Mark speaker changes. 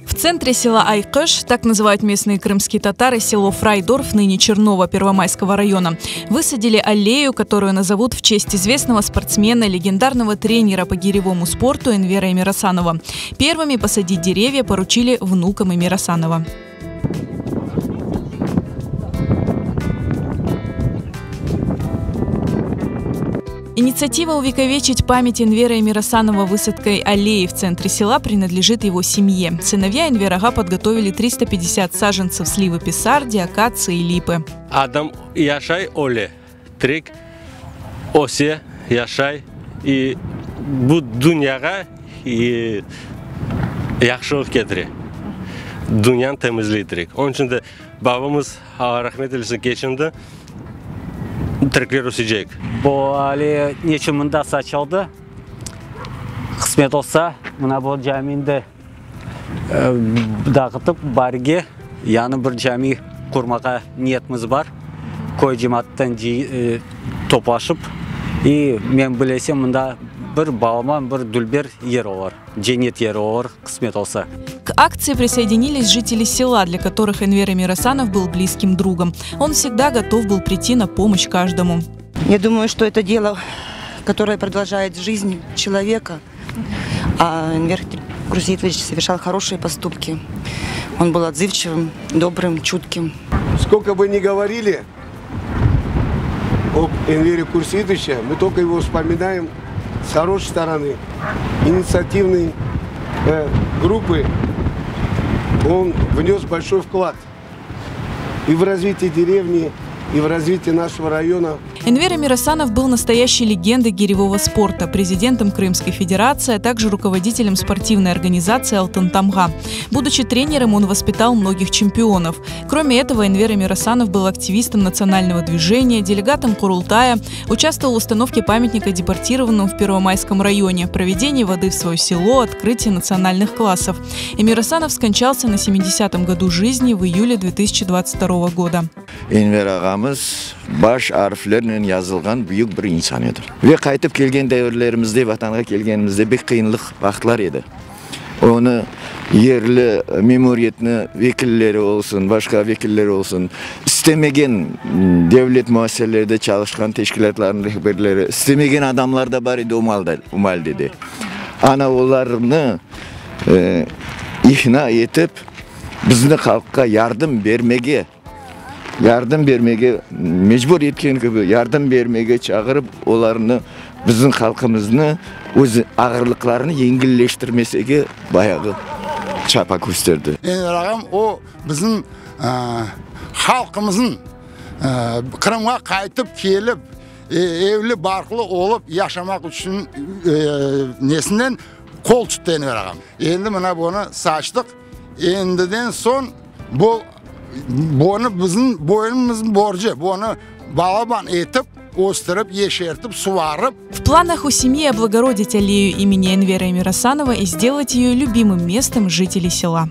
Speaker 1: В центре села Айкыш, так называют местные крымские татары село Фрайдорф, ныне Черново Первомайского района, высадили аллею, которую назовут в честь известного спортсмена, легендарного тренера по гиревому спорту Энвера Эмирасанова. Первыми посадить деревья поручили внукам Эмирасанова. Инициатива увековечить память Энвера Эмирасанова высадкой аллеи в центре села принадлежит его семье. Сыновья Энвер-ага подготовили 350 саженцев сливы писарди, акации и липы.
Speaker 2: Adam yaşay öle, terek öse, yaşay i bu dünyağa i yahşılıq ketire. Dünyanı temizley terek. Onıñ içün de babamız, Alla rahmet eylesin, keçindi, terekler ösecek.
Speaker 3: Bu ali neçün mında saçıldı? Qısmet olsa, mına bu camini de dağıtıp, barge yañı bir cami qurmağa niyetimiz bar. Köy cemaattan toplaşıp, i men bilesem, mında bir balaban, bir dülber yer olur, cennet yeri olur, qısmet olsa.
Speaker 1: К акции присоединились жители села, для которых Энвер Эмирасанов был близким другом. Он всегда готов был прийти на помощь каждому.
Speaker 4: Я думаю, что это дело, которое продолжает жизнь человека. А Энвер Курсеитович совершал хорошие поступки. Он был отзывчивым, добрым, чутким.
Speaker 5: Сколько бы ни говорили об Энвере Курсеитовиче, мы только его вспоминаем с хорошей стороны. Инициативной э, группы он внес большой вклад и в развитие деревни, и в развитие нашего района.
Speaker 1: Энвер Эмирасанов был настоящей легендой гиревого спорта, президентом Крымской Федерации, а также руководителем спортивной организации «Алтын Тамга». Будучи тренером, он воспитал многих чемпионов. Кроме этого, Энвер Эмирасанов был активистом национального движения, делегатом Курултая, участвовал в установке памятника депортированным в Первомайском районе, проведении воды в свое село, открытии национальных классов. Эмирасанов скончался на 70-м году жизни в июле 2022 года.
Speaker 6: Enver ağamız baş arflernen yazılğan büyük bir insan edi. Ve qaytıp kelgen devirlerimizde, Vatanğa kelgenimizde bek qıyınlıq vaqıtlar edi. Onı yerli memuriyetni vekilleri olsun, başqa vekilleri olsun, istemegen devlet müessiselerde çalışqan teşkilâtlarnıñ rehberleri, istemegen adamlar da bar edi o maldede. Ana olarnı iqna etip, bizni halqqa yardım bermege, yardım bermege mecbur etken kibi, yardım bermege çağırıp, olarnı, bizim halqımıznı öz ağırlıqlarını yengilleştirmesege bayağı çaba kösterdi.
Speaker 7: Enver ağam o bizim halqımıznıñ Qırımğa qaytıp kelip, evli-barqlı olıp yaşamaq içün nesinden qol tuttı Enver ağam. Endi mına bunı saçtıq. Endiden soñ bu bunı bizim boynumıznıñ borcu, bunı balaban etip, östürip, yeşertip, suvarıp.
Speaker 1: В планах у семьи облагородить аллею имени Энвера Эмирасанова и сделать ее любимым местом жителей села.